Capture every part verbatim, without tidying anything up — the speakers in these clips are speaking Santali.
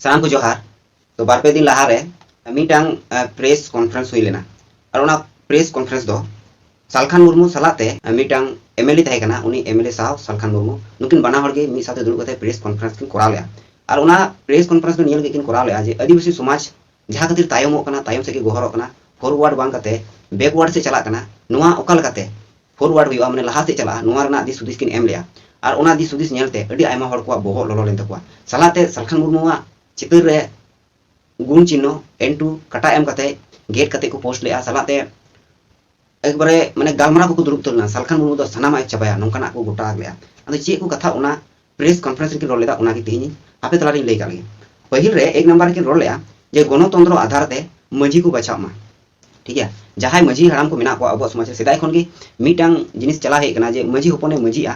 ᱥᱟᱱᱟᱢ ᱠᱚ ᱡᱚᱦᱟᱨ᱾ ᱛᱚ, ᱵᱟᱨ ᱯᱮ ᱫᱤᱱ ᱞᱟᱦᱟᱨᱮ ᱢᱤᱫᱴᱟᱝ ᱯᱨᱮᱥ ᱠᱚᱱᱯᱷᱟᱨᱮᱱᱥ ᱦᱩᱭ ᱞᱮᱱᱟ᱾ ᱟᱨ ᱚᱱᱟ ᱯᱨᱮᱥ ᱠᱚᱱᱯᱷᱟᱨᱮᱱᱥ ᱫᱚ ᱥᱟᱞᱠᱷᱟᱱ ᱢᱩᱨᱢᱩ ᱥᱟᱞᱟᱜ ᱛᱮ ᱢᱤᱫᱴᱟᱝ ᱮᱢᱮᱞᱮ ᱛᱟᱦᱮᱸ ᱠᱟᱱᱟ, ᱩᱱᱤ ᱮᱢᱮᱞᱮ ᱥᱟᱶ ᱥᱟᱞᱠᱷᱟᱱ ᱢᱩᱨᱢᱩ, ᱱᱩᱠᱤᱱ ᱵᱟᱱᱟ ᱦᱚᱲ ᱜᱮ ᱢᱤᱫ ᱥᱟᱶᱛᱮ ᱫᱩᱲᱩᱵ ᱠᱟᱛᱮ ᱯᱨᱮᱥ ᱠᱚᱱᱯᱷᱟᱨᱮᱱᱥ ᱠᱤᱱ ᱠᱚᱨᱟᱣ ᱞᱮᱫᱼᱟ᱾ ᱟᱨ ᱚᱱᱟ ᱯᱨᱮᱥ ᱠᱚᱱᱯᱷᱟᱨᱮᱱᱥ ᱫᱚ ᱧᱮᱞ ᱜᱮ ᱠᱤᱱ ᱠᱚᱨᱟᱣ ᱞᱮᱫᱼᱟ ᱡᱮ ᱟᱹᱫᱤᱵᱟᱹᱥᱤ ᱥᱚᱢᱟᱡᱽ ᱡᱟᱦᱟᱸ ᱠᱷᱟᱹᱛᱤᱨ ᱛᱟᱭᱚᱢᱚᱜ ᱠᱟᱱᱟ, ᱛᱟᱭᱚᱢ ᱥᱮᱫ ᱜᱮ ᱜᱚᱦᱚᱨᱚᱜ ᱠᱟᱱᱟ, ᱯᱷᱚᱨᱣᱟᱨᱰ ᱵᱟᱝ ᱠᱟᱛᱮ ᱵᱮᱠᱣᱟᱨᱰ ᱥᱮᱫ ᱪᱟᱞᱟᱜ ᱠᱟᱱᱟ, ᱱᱚᱣᱟ ᱚᱠᱟ ᱞᱮᱠᱟᱛᱮ ᱯᱷᱚᱨᱣᱟᱨᱰ ᱦᱩᱭᱩᱜᱼᱟ, ᱢᱟᱱᱮ ᱞᱟᱦᱟ ᱥᱮᱫ ᱪᱟᱞᱟᱜᱼᱟ, ᱱᱚᱣᱟ ᱨᱮᱱᱟᱜ ᱫᱤᱥ ᱦᱩᱫᱤᱥ ᱠᱤᱱ ᱮᱢ ᱞᱮᱫᱼᱟ᱾ ᱟᱨ ᱚᱱᱟ ᱫᱤᱥ ᱦᱩᱫᱤᱥ ᱧᱮᱞᱛᱮ ᱟᱹᱰᱤ ᱟᱭᱢᱟ ᱦᱚᱲ ᱠᱚᱣᱟᱜ ᱵᱚᱦᱚᱜ ᱞᱚᱞᱚ ᱞᱮᱱ ᱛᱟᱠᱚᱣᱟ᱾ ᱥᱟᱞᱟᱜ ᱛᱮ ᱥᱟᱞᱠᱷᱟᱱ ᱢᱩᱨᱢᱩᱣᱟᱜ ᱪᱤᱛᱟᱹᱨ ᱨᱮ ᱜᱩᱱ ᱪᱤᱱᱦᱚ ᱮᱱ ᱴᱩ ᱠᱟᱴᱟ ᱮᱢ ᱠᱟᱛᱮ ᱜᱮᱫ ᱠᱟᱛᱮ ᱠᱚ ᱯᱳᱥᱴ ᱞᱮᱫᱼᱟ᱾ ᱥᱟᱞᱟᱜ ᱛᱮ ᱮᱠᱵᱟᱨᱮ ᱢᱟᱱᱮ ᱜᱟᱞᱢᱟᱨᱟᱣ ᱠᱚᱠᱚ ᱫᱩᱲᱩᱵ ᱩᱛᱟᱹᱨ ᱞᱮᱱᱟ, ᱥᱟᱞᱠᱷᱟᱱ ᱢᱩᱨᱢᱩ ᱫᱚ ᱥᱟᱱᱟᱢᱟᱜ ᱮ ᱪᱟᱵᱟᱭᱟ, ᱱᱚᱝᱠᱟᱱᱟᱜ ᱠᱚ ᱜᱚᱴᱟ ᱞᱮᱫᱼᱟ᱾ ᱟᱫᱚ ᱪᱮᱫ ᱠᱚ ᱠᱟᱛᱷᱟ ᱚᱱᱟ ᱯᱨᱮᱥ ᱠᱚᱱᱯᱷᱟᱨᱮᱱᱥ ᱨᱮᱠᱤᱱ ᱨᱚᱲ ᱞᱮᱫᱟ, ᱚᱱᱟᱜᱮ ᱛᱮᱦᱮᱧ ᱟᱯᱮ ᱛᱟᱞᱟᱨᱤᱧ ᱞᱟᱹᱭ ᱠᱟᱜ ᱞᱮᱜᱮ᱾ ᱯᱟᱹᱦᱤᱞ ᱨᱮ ᱮᱠ ᱱᱟᱢᱵᱟᱨ ᱨᱮᱠᱤᱱ ᱨᱚᱲ ᱞᱮᱫᱼᱟ ᱡᱮ ᱜᱚᱱᱚᱛᱚᱱᱛᱨᱚ ᱟᱫᱷᱟᱨ ᱛᱮ ᱢᱟᱹᱡᱷᱤ ᱠᱚ ᱵᱟᱪᱷᱟᱜ ᱢᱟ᱾ ᱴᱷᱤᱠ ᱜᱮᱭᱟ, ᱡᱟᱦᱟᱸᱭ ᱢᱟᱹᱡᱷᱤ ᱦᱟᱲᱟᱢ ᱠᱚ ᱢᱮᱱᱟᱜ ᱠᱚᱣᱟ ᱟᱵᱚᱣᱟᱜ ᱥᱚᱢᱟᱡᱽ ᱨᱮ, ᱥᱮᱫᱟᱭ ᱠᱷᱚᱱ ᱜᱮ ᱢᱤᱫᱴᱟᱝ ᱡᱤᱱᱤᱥ ᱪᱟᱞᱟᱣ ᱦᱮᱡ ᱠᱟᱱᱟ ᱡᱮ ᱢᱟᱹᱡᱷᱤ ᱦᱚᱯᱚᱱᱮ ᱢᱟᱹᱡᱷᱤᱜᱼᱟ,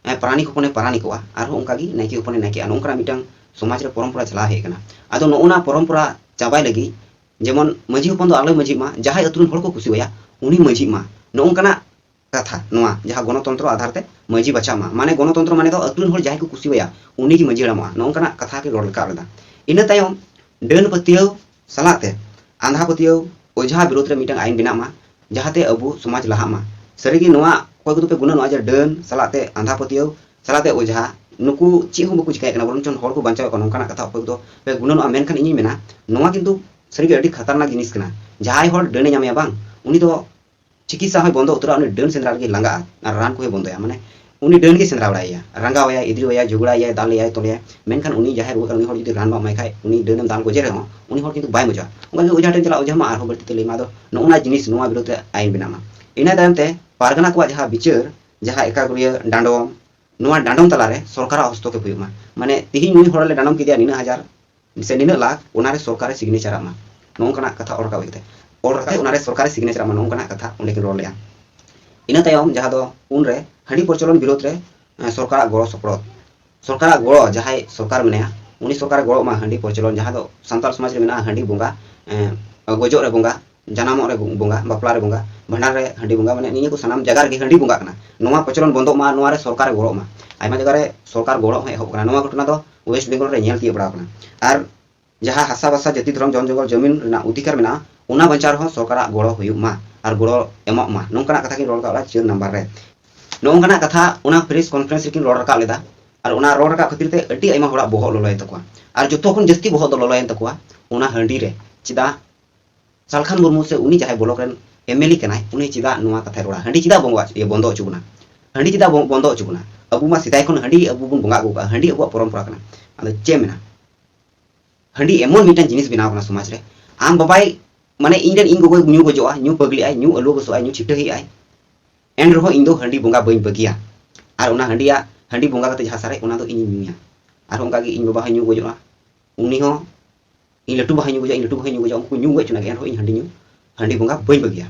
ᱮ, ᱯᱟᱨᱟᱱᱤᱠ ᱦᱚᱯᱚᱱᱮ ᱯᱟᱨᱟᱱᱤᱠᱚᱜᱼᱟ, ᱟᱨᱦᱚᱸ ᱚᱱᱠᱟ ᱜᱮ ᱱᱟᱭᱠᱮ ᱦᱚᱯᱚᱱᱮ ᱱᱟᱭᱠᱮᱜᱼᱟ᱾ ᱱᱚᱝᱠᱟᱱᱟᱜ ᱢᱤᱫᱴᱟᱝ ᱥᱚᱢᱟᱡᱽ ᱨᱮ ᱯᱚᱨᱚᱢᱯᱚᱨᱟ ᱪᱟᱞᱟᱣ ᱦᱮᱡ ᱠᱟᱱᱟ᱾ ᱟᱫᱚ ᱱᱚᱜᱼᱚ ᱱᱟ ᱯᱚᱨᱚᱢᱯᱚᱨᱟ ᱪᱟᱵᱟᱭ ᱞᱟᱹᱜᱤᱫ ᱡᱮᱢᱚᱱ ᱢᱟᱹᱡᱷᱤ ᱦᱚᱯᱚᱱ ᱫᱚ ᱟᱞᱚᱭ ᱢᱟᱹᱡᱷᱤᱜ ᱢᱟ, ᱡᱟᱦᱟᱸᱭ ᱟᱹᱛᱩ ᱨᱮᱱ ᱦᱚᱲ ᱠᱚ ᱠᱩᱥᱤᱣᱟᱭᱟ ᱩᱱᱤ ᱢᱟᱹᱡᱷᱤᱜ ᱢᱟ, ᱱᱚᱜᱼᱚ ᱱᱚᱝᱠᱟᱱᱟᱜ ᱠᱟᱛᱷᱟ, ᱱᱚᱣᱟ ᱡᱟᱦᱟᱸ ᱜᱚᱱᱚᱛᱚᱱᱛᱨᱚ ᱟᱫᱷᱟᱨ ᱛᱮ ᱢᱟᱹᱡᱷᱤ ᱵᱟᱪᱷᱟᱜ ᱢᱟ, ᱢᱟᱱᱮ ᱜᱚᱱᱚᱛᱚᱱᱛᱨᱚ ᱢᱟᱱᱮ ᱫᱚ ᱟᱹᱛᱩ ᱨᱮᱱ ᱦᱚᱲ ᱡᱟᱦᱟᱸᱭ ᱠᱚ ᱠᱩᱥᱤᱣᱟᱭᱟ ᱩᱱᱤ ᱜᱮ ᱢᱟᱹᱡᱷᱤ ᱦᱟᱲᱟᱢᱚᱜᱼᱟ, ᱱᱚᱜᱼᱚ ᱱᱚᱝᱠᱟᱱᱟᱜ ᱠᱟᱛᱷᱟ ᱠᱤᱱ ᱨᱚᱲ ᱨᱟᱠᱟᱵ ᱞᱮᱫᱟ᱾ ᱤᱱᱟᱹ ᱛᱟᱭᱚᱢ ᱰᱟᱹᱱ ᱯᱟᱹᱛᱭᱟᱹᱣ ᱥᱟᱞᱟᱜ ᱛᱮ ᱟᱸᱫᱷᱟ ᱯᱟᱹᱛᱭᱟᱹᱣ ᱚᱡᱷᱟ ᱵᱤᱨᱩᱫᱷ ᱨᱮ ᱢᱤᱫᱴᱟᱝ ᱟᱭᱤᱱ ᱵᱮᱱᱟᱜ ᱢᱟ, ᱡᱟᱦᱟᱸᱛᱮ ᱟᱵᱚ ᱥᱚᱢᱟᱡᱽ ᱞᱟᱦᱟᱜ ᱢᱟ᱾ ᱥᱟᱹᱨᱤᱜᱮ ᱱᱚᱣᱟ ᱚᱠᱚᱭ ᱠᱚᱫᱚ ᱯᱮ ᱜᱩᱱᱟᱹᱱᱚᱜᱼᱟ ᱡᱮ ᱰᱟᱹᱱ ᱥᱟᱞᱟᱜ ᱛᱮ ᱟᱸᱫᱷᱟ ᱯᱟᱹᱛᱭᱟᱹᱣ ᱥᱟᱞᱟᱜ ᱛᱮ ᱚᱡᱷᱟ, ᱱᱩᱠᱩ ᱪᱮᱫ ᱦᱚᱸ ᱵᱟᱠᱚ ᱪᱤᱠᱟᱹᱭᱮᱫ ᱠᱟᱱᱟ, ᱵᱚᱨᱚᱝ ᱪᱚᱝ ᱦᱚᱲ ᱠᱚ ᱵᱟᱧᱪᱟᱣᱮᱫ ᱠᱚᱣᱟ, ᱱᱚᱝᱠᱟᱱᱟᱜ ᱠᱟᱛᱷᱟ ᱚᱠᱚᱭ ᱠᱚᱫᱚ ᱯᱮ ᱜᱩᱱᱟᱹᱱᱚᱜᱼᱟ᱾ ᱢᱮᱱᱠᱷᱟᱱ ᱤᱧᱤᱧ ᱢᱮᱱᱟ, ᱱᱚᱣᱟ ᱠᱤᱱᱛᱩ ᱥᱟᱹᱨᱤᱜᱮ ᱟᱹᱰᱤ ᱠᱷᱟᱛᱟᱨᱱᱟᱠ ᱡᱤᱱᱤᱥ ᱠᱟᱱᱟ᱾ ᱡᱟᱦᱟᱸᱭ ᱦᱚᱲ ᱰᱟᱹᱱᱮ ᱧᱟᱢᱮᱭᱟ ᱵᱟᱝ, ᱩᱱᱤ ᱫᱚ ᱪᱤᱠᱤᱛᱥᱟ ᱦᱚᱸᱭ ᱵᱚᱱᱫᱚ ᱩᱛᱟᱹᱨᱟ, ᱩᱱᱤ ᱰᱟᱹᱱ ᱥᱮᱸᱫᱽᱨᱟ ᱨᱮᱜᱮ ᱞᱟᱸᱜᱟᱜᱼᱟ ᱟᱨ ᱨᱟᱱ ᱠᱚᱦᱚᱸᱭ ᱵᱚᱱᱫᱚᱭᱟ᱾ ᱢᱟᱱᱮ ᱩᱱᱤ ᱰᱟᱹᱱ ᱜᱮ ᱥᱮᱸᱫᱽᱨᱟ ᱵᱟᱲᱟᱭᱮᱭᱟ, ᱨᱟᱸᱜᱟᱣᱟᱭᱟᱭ, ᱮᱫᱽᱨᱮᱣᱟᱭᱟᱭ, ᱡᱷᱚᱜᱽᱲᱟᱭᱟᱭ, ᱫᱟᱞᱮᱭᱟᱭ, ᱛᱚᱞᱮᱭᱟᱭ᱾ ᱢᱮᱱᱠᱷᱟᱱ ᱩᱱᱤ ᱡᱟᱦᱟᱸᱭ ᱨᱩᱣᱟᱹᱜ ᱠᱟᱱᱟ ᱩᱱᱤ ᱦᱚᱲ ᱡᱩᱫᱤ ᱨᱟᱱ ᱵᱟᱢ ᱮᱢᱟᱭ ᱠᱷᱟᱡ, ᱩᱱᱤ ᱰᱟᱹᱱᱮᱢ ᱫᱟᱞ ᱜᱚᱡᱮ ᱨᱮᱦᱚᱸ ᱩᱱᱤ ᱦᱚᱲ ᱠᱤᱱᱛᱩ ᱵᱟᱭ ᱢᱚᱡᱚᱜᱼᱟ᱾ ᱚᱱᱠᱟ ᱜᱮ ᱚᱡᱷᱟ ᱴᱷᱮᱱ ᱪᱟᱞᱟᱜ, ᱚᱡᱷᱟ ᱢᱟ ᱟᱨᱦᱚᱸ ᱵᱟᱹᱲᱛᱤ ᱛᱮ ᱞᱟᱹᱭ ᱢᱟ᱾ ᱟᱫᱚ ᱱᱚᱜᱼᱚ ᱱᱟ ᱡᱤᱱᱤᱥ, ᱱᱚᱣᱟ ᱵᱤᱨᱩᱫᱷ ᱨᱮ ᱟᱭᱤᱱ ᱵᱮᱱᱟᱜ ᱢᱟ᱾ ᱤᱱᱟᱹ ᱛᱟᱭᱚᱢ ᱛᱮ ᱯᱟᱨᱜᱟᱱᱟ ᱠᱚᱣᱟᱜ ᱡᱟᱦᱟᱸ ᱵᱤᱪᱟᱹᱨ, ᱡᱟᱦᱟᱸ ᱮᱠᱟᱜᱨᱤᱭᱟᱹ ᱰᱟᱸᱰᱚᱢ, ᱱᱚᱣᱟ ᱰᱟᱸᱰᱚᱢ ᱛᱟᱞᱟᱨᱮ ᱥᱚᱨᱠᱟᱨᱟᱜ ᱦᱚᱥᱛᱚᱠᱷᱮᱯ ᱦᱩᱭᱩᱜ ᱢᱟ᱾ ᱢᱟᱱᱮ ᱛᱤᱦᱤᱧ ᱱᱩᱭ ᱦᱚᱲ ᱞᱮ ᱰᱟᱸᱰᱚᱢ ᱠᱮᱫᱮᱭᱟ ᱱᱤᱱᱟᱹᱜ ᱦᱟᱡᱟᱨ, ᱥᱮ ᱱᱤᱱᱟᱹᱜ ᱞᱟᱠᱷ, ᱚᱱᱟᱨᱮ ᱥᱚᱨᱠᱟᱨᱮ ᱥᱤᱜᱽᱱᱮᱪᱟᱨᱟᱜ ᱢᱟ, ᱱᱚᱜᱼᱚ ᱱᱚᱝᱠᱟᱱᱟᱜ ᱠᱟᱛᱷᱟ ᱚᱞ ᱨᱟᱠᱟᱵ ᱦᱩᱭ ᱠᱟᱛᱮ, ᱚᱞ ᱨᱟᱠᱟᱵ ᱚᱱᱟᱨᱮ ᱥᱚᱨᱠᱟᱨᱮ ᱥᱤᱜᱽᱱᱮᱪᱟᱨᱟᱜ ᱢᱟ, ᱱᱚᱜᱼᱚ ᱱᱚᱝᱠᱟᱱᱟᱜ ᱠᱟᱛᱷᱟ ᱚᱸᱰᱮ ᱠᱤᱱ ᱨᱚᱲ ᱞᱮᱜᱼᱟ᱾ ᱤᱱᱟᱹ ᱛᱟᱭᱚᱢ ᱡᱟᱦᱟᱸ ᱫᱚ ᱩᱱᱨᱮ ᱦᱟᱺᱰᱤ ᱯᱨᱚᱪᱚᱞᱚᱱ ᱵᱤᱨᱳᱫᱷ ᱨᱮ, ᱮᱸ, ᱥᱚᱨᱠᱟᱨᱟᱜ ᱜᱚᱲᱚ ᱥᱚᱯᱚᱦᱚᱫ, ᱥᱚᱨᱠᱟᱨᱟᱜ ᱜᱚᱲᱚ, ᱡᱟᱦᱟᱸᱭ ᱥᱚᱨᱠᱟᱨ ᱢᱮᱱᱟᱭᱟ ᱩᱱᱤ ᱥᱚᱨᱠᱟᱨᱮ ᱜᱚᱲᱚ ᱮᱢᱟ ᱦᱟᱺᱰᱤ ᱯᱨᱚᱪᱚᱞᱚᱱ, ᱡᱟᱦᱟᱸ ᱫᱚ ᱥᱟᱱᱛᱟᱲ ᱥᱚᱢᱟᱡᱽ ᱨᱮ ᱢᱮᱱᱟᱜᱼᱟ ᱦᱟᱺᱰᱤ ᱵᱚᱸᱜᱟ, ᱮᱸ, ᱜᱚᱡᱚᱜ ᱨᱮ ᱵᱚᱸᱜᱟ, ᱡᱟᱱᱟᱢᱚᱜ ᱨᱮ ᱵᱚᱸᱜᱟ, ᱵᱟᱯᱞᱟ ᱨᱮ ᱵᱚᱸᱜᱟ, ᱵᱷᱟᱸᱰᱟᱱ ᱨᱮ ᱦᱟᱺᱰᱤ ᱵᱚᱸᱜᱟ, ᱢᱟᱱᱮ ᱱᱤᱭᱟᱹ ᱠᱚ ᱥᱟᱱᱟᱢ ᱡᱟᱭᱜᱟ ᱨᱮᱜᱮ ᱦᱟᱺᱰᱤ ᱵᱚᱸᱜᱟᱜ ᱠᱟᱱᱟ᱾ ᱱᱚᱣᱟ ᱯᱨᱚᱪᱚᱞᱚᱱ ᱵᱚᱱᱫᱚᱜ ᱢᱟ, ᱱᱚᱣᱟ ᱨᱮ ᱥᱚᱨᱠᱟᱨᱮ ᱜᱚᱲᱚᱜ ᱢᱟ᱾ ᱟᱭᱢᱟ ᱡᱟᱭᱜᱟ ᱨᱮ ᱥᱚᱨᱠᱟᱨ ᱜᱚᱲᱚ ᱦᱚᱸ ᱮᱦᱚᱵ ᱠᱟᱱᱟ᱾ ᱱᱚᱣᱟ ᱜᱷᱚᱴᱚᱱᱟ ᱫᱚ ᱳᱭᱮᱥᱴ ᱵᱮᱝᱜᱚᱞ ᱨᱮ ᱧᱮᱞ ᱛᱤᱭᱳᱜ ᱵᱟᱲᱟᱣ ᱠᱟᱱᱟ᱾ ᱟᱨ ᱡᱟᱦᱟᱸ ᱦᱟᱥᱟ ᱵᱷᱟᱥᱟ, ᱡᱟᱹᱛᱤ, ᱫᱷᱚᱨᱚᱢ, ᱡᱚᱱ ᱡᱚᱝᱜᱚᱞ ᱡᱚᱢᱤᱱ ᱨᱮᱱᱟᱜ ᱚᱫᱷᱤᱠᱟᱨ ᱢᱮᱱᱟᱜᱼᱟ, ᱚᱱᱟ ᱵᱟᱧᱪᱟᱣ ᱨᱮᱦᱚᱸ ᱥᱚᱨᱠᱟᱨᱟᱜ ᱜᱚᱲᱚ ᱦᱩᱭᱩᱜ ᱢᱟ ᱟᱨ ᱜᱚᱲᱚ ᱮᱢᱚᱜ ᱢᱟ, ᱱᱚᱝᱠᱟᱱᱟᱜ ᱠᱟᱛᱷᱟ ᱜᱤᱧ ᱨᱚᱲ ᱠᱟᱜ ᱚᱱᱟ ᱪᱟᱹᱨ ᱱᱟᱢᱵᱟᱨ ᱨᱮ᱾ ᱱᱚᱜᱼᱚ ᱱᱚᱝᱠᱟᱱᱟᱜ ᱠᱟᱛᱷᱟ ᱚᱱᱟ ᱯᱨᱮᱥ ᱠᱚᱱᱯᱷᱟᱨᱮᱱᱥ ᱨᱮᱠᱤᱱ ᱨᱚᱲ ᱨᱟᱠᱟᱵ ᱞᱮᱫᱟ᱾ ᱟᱨ ᱚᱱᱟ ᱨᱚᱲ ᱨᱟᱠᱟᱵ ᱠᱷᱟᱹᱛᱤᱨ ᱛᱮ ᱟᱹᱰᱤ ᱟᱭᱢᱟ ᱦᱚᱲᱟᱜ ᱵᱚᱦᱚᱜ ᱞᱚᱞᱚᱭᱮᱱ ᱛᱟᱠᱚᱣᱟ᱾ ᱟᱨ ᱡᱚᱛᱚ ᱠᱷᱚᱱ ᱡᱟᱹᱥᱛᱤ ᱵᱚᱦᱚᱜ ᱫᱚ ᱞᱚᱞᱚᱭᱮᱱ ᱛᱟᱠᱚᱣᱟ ᱚᱱᱟ ᱦᱟᱺᱰᱤ ᱨᱮ᱾ ᱪᱮᱫᱟᱜ ᱥᱟᱞᱠᱷᱟᱱ ᱢᱩᱨᱢᱩ ᱥᱮ ᱩᱱᱤ ᱡᱟᱦᱟᱸᱭ ᱵᱞᱚᱠ ᱨᱮᱱ ᱮᱢ ᱮᱞ ᱮ ᱠᱟᱱᱟᱭ, ᱩᱱᱤ ᱪᱮᱫᱟᱜ ᱱᱚᱣᱟ ᱠᱟᱛᱷᱟᱭ ᱨᱚᱲᱟ? ᱦᱟᱺᱰᱤ ᱪᱮᱫᱟᱜ ᱵᱚᱱᱫᱚ, ᱤᱭᱟᱹ, ᱵᱚᱱᱫᱚ ᱦᱚᱪᱚ ᱵᱚᱱᱟ? ᱦᱟᱺᱰᱤ ᱪᱮᱫᱟᱜ ᱵᱚ-, ᱵᱚᱱᱫᱚ ᱦᱚᱪᱚ ᱵᱚᱱᱟ? ᱟᱵᱚ ᱢᱟ ᱥᱮᱫᱟᱭ ᱠᱷᱚᱱ ᱦᱟᱺᱰᱤ ᱟᱵᱚ ᱵᱚᱱ ᱵᱚᱸᱜᱟ ᱟᱹᱜᱩ ᱠᱟᱜᱼᱟ, ᱦᱟᱺᱰᱤ ᱟᱵᱚᱣᱟᱜ ᱯᱚᱨᱚᱢᱯᱚᱨᱟ ᱠᱟᱱᱟ᱾ ᱟᱫᱚ ᱪᱮᱫ ᱮᱢ ᱢᱮᱱᱟ? ᱦᱟᱺᱰᱤ ᱮᱢᱚᱱ ᱢᱤᱫᱴᱟᱝ ᱡᱤᱱᱤᱥ ᱵᱮᱱᱟᱣ ᱠᱟᱱᱟ ᱥᱚᱢᱟᱡᱽ ᱨᱮ, ᱟᱢ ᱵᱟᱵᱟᱭ, ᱢᱟᱱᱮ ᱤᱧ ᱨᱮᱱ ᱤᱧ ᱜᱚᱜᱚᱭ ᱧᱩ ᱜᱚᱡᱚᱜᱼᱟ, ᱧᱩ ᱯᱟᱹᱜᱽᱞᱤᱜᱼᱟᱭ, ᱧᱩ ᱟᱹᱞᱩ ᱜᱚᱥᱚᱜᱼᱟᱭ, ᱧᱩ ᱪᱷᱤᱴᱟᱹᱦᱤᱜᱼᱟᱭ, ᱮᱱ ᱨᱮᱦᱚᱸ ᱤᱧ ᱫᱚ ᱦᱟᱺᱰᱤ ᱵᱚᱸᱜᱟ ᱵᱟᱹᱧ ᱵᱟᱹᱜᱤᱭᱟ᱾ ᱟᱨ ᱚᱱᱟ ᱦᱟᱺᱰᱤᱭᱟᱜ, ᱦᱟᱺᱰᱤ ᱵᱚᱸᱜᱟ ᱠᱟᱛᱮ ᱡᱟᱦᱟᱸ ᱥᱟᱨᱮᱡ, ᱚᱱᱟ ᱫᱚ ᱤᱧᱤᱧ ᱧᱩᱭᱟ᱾ ᱟᱨᱦᱚᱸ ᱚᱱᱠᱟ ᱜᱮ ᱤᱧ ᱵᱟᱵᱟ ᱦᱚᱸᱭ ᱧᱩ ᱜᱚᱡᱚᱜᱼᱟ, ᱩᱱᱤ ᱦᱚᱸ, ᱤᱧ ᱞᱟᱹᱴᱩ ᱵᱟ ᱦᱚᱸᱭ ᱧᱩ ᱜᱚᱡᱚᱜᱼᱟ, ᱤᱧ ᱞᱟᱹᱴᱩ ᱵᱟ ᱦᱚᱸᱭ ᱧᱩ ᱜᱚᱡᱚᱜᱼᱟ, ᱩᱱᱠᱩ ᱠᱚ ᱧᱩ ᱜᱚᱡ ᱦᱚᱪᱚ ᱜᱮᱭᱟ, ᱮᱱ ᱨᱮᱦᱚᱸ ᱤᱧ ᱦᱟᱺᱰᱤ ᱧᱩ, ᱦᱟᱺᱰᱤ ᱵᱚᱸᱜᱟ ᱵᱟᱹᱧ ᱵᱟᱹᱜᱤᱭᱟ᱾